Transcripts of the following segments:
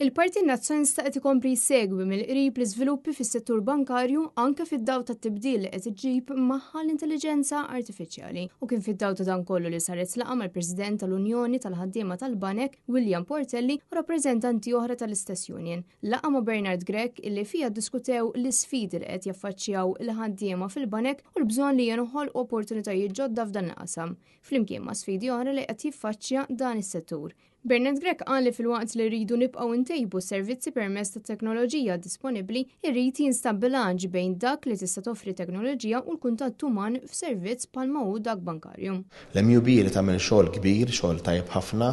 Il-Partit Nazzjonalista qed ikompli jsegwi mill-qrib l-iżviluppi fis-settur bankarju anke fid-dawl tat-tibdil li qed iġġib magħha l-intelliġenza artifiċjali. U kien fid-dawl ta' dan kollu li saret laqgħa mal-President tal-Unjoni tal-Ħaddiema tal-Banek, William Portelli, u rappreżentanti oħra tal-istess union. Laqgħa ma' Bernard Grech illi fiha ddiskutew l-isfidi li qed jaffaċċjaw il-ħaddiema fil-banek u l-bżonn li jinħolqu opportunitajiet ġodda f'dan il-qasam, flimkien ma' sfidi oħra li qed jiffaċċja dan is-settur. Bernard Grech qal li filwaqt li rridu nibqgħu ntejbu s-servizzi permezz tat-teknoloġija disponibbli, irid jinstab bilanċ bejn dak li tista' toffri teknoloġija u l-kuntatt uman f'servizz bħalma hu dak bankarju. L-MUB li tagħmel xogħol kbir, xogħol tajjeb ħafna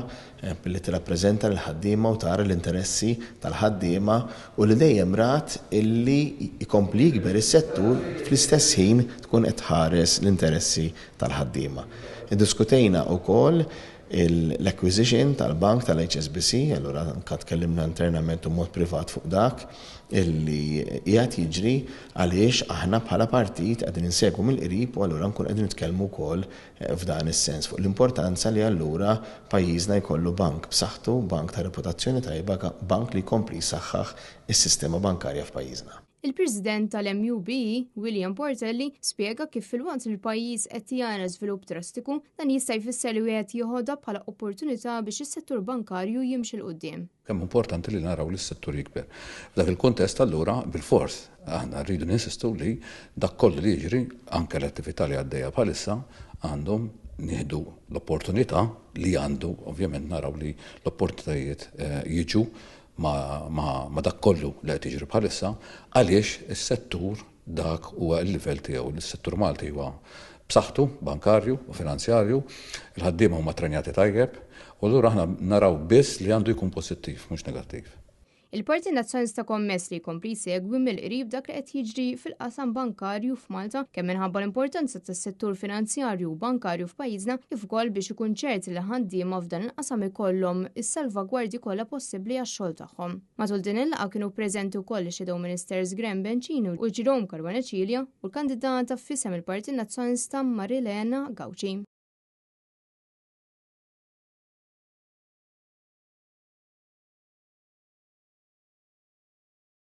billi tirrappreżenta lill-ħaddiema u tara l-interessi tal-ħaddiema u li dejjem rat illi jkompli jikber is-settur fl-istess ħin tkun qed tħares l-interessi tal-ħaddiema. Iddiskutejna wkoll l-acquisition tal-bank tal-HSBC, allura anka tkellimna internament u mod privat fuq dak illi qiegħed jiġri għaliex aħna bħala partit qegħdin insegwu mill-qrib u allura nkun qegħdin nitkellmu wkoll f'dan is-sens fuq l-importanza li allura pajjiżna jkollu bank b'saħħtu, bank ta' reputazzjoni tajba, bank li jkompli jsaħħaħ is-sistema bankarja f'pajjiżna. Il-President tal-MUBE, William Portelli, spjega kif filwaqt li l-pajjiż qed jara żvilupp drastiku, dan jista' jfisser li wieħed jeħodha bħala opportunità biex is-settur bankarju jimxi 'l quddiem. Kemm hu importanti li naraw li s-settur jikber. F'dak il-kuntest allura bilfors aħna rridu ninsistu li dak kollu li jiġri, anke l-attività li għaddejja bħalissa, għandhom nieħdu l-opportunità li għandu ovvjament naraw li l-opportunitajiet jiġu ma' dak kollu li qed jiġri bħalissa għaliex is-settur dak huwa l-livell tiegħu. Is-settur Malti huwa b'saħħtu bankarju u finanzjarju, il-ħaddiema huma ttrenjati tajjeb u allura aħna naraw biss li għandu jkun pożittiv mhux negattiv. Il-Partit Nazzjonalista kommess li jkompli jsegwi mill-qrib dak li qed jiġri fil-qasam bankarju f'Malta kemm minħabba l-importanza tas-settur finanzjarju u bankarju f'pajjiżna kif ukoll biex ikun ċert li l-ħaddiema f'dan il-qasam ikollhom is-salvagwardji kollha possibbli għax-xogħol tagħhom. Matul din il-laqgħa kienu preżenti wkoll ix-Shadow Ministers Graham Bencini u Jerome Caruana Cilia u l-kandidata f'isem il-Partit Nazzjonalista Marilena Gauci.